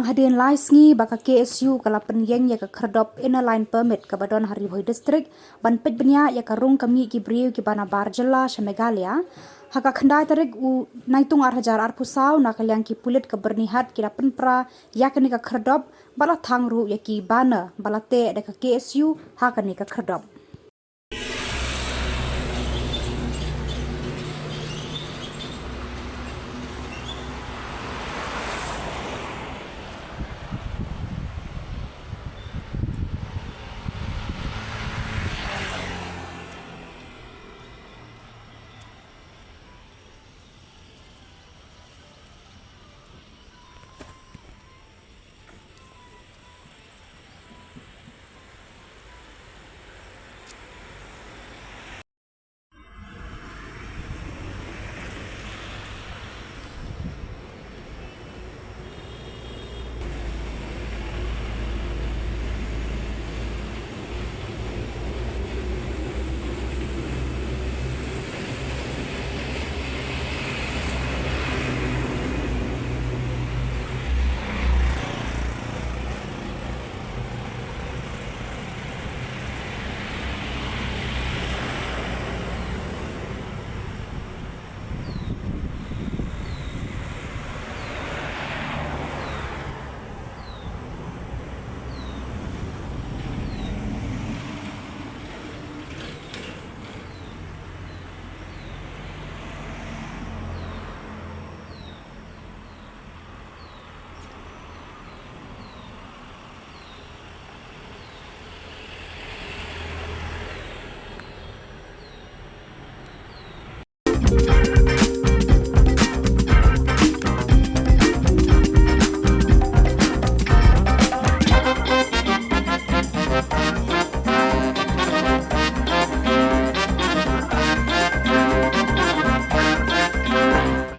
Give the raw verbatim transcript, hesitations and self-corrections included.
Hadien lai sngi ba ka KSU ka la pynïeng ïa ka khyrdop Inner Line Permit kaba don ha Ri Bhoi District ban peit bniah ïa ka rung ka mih ki briew kiba nabar jylla sha Meghalaya, ha ka khyndai tarik u Naitung ar hajar arphew saw, na ka liang ki pulit ka Byrnihat ki la pynpra ïa kane ka khyrdop bad la thang ruh ïa ki banner ba la teh da ka KSU ha kane ka khyrdop.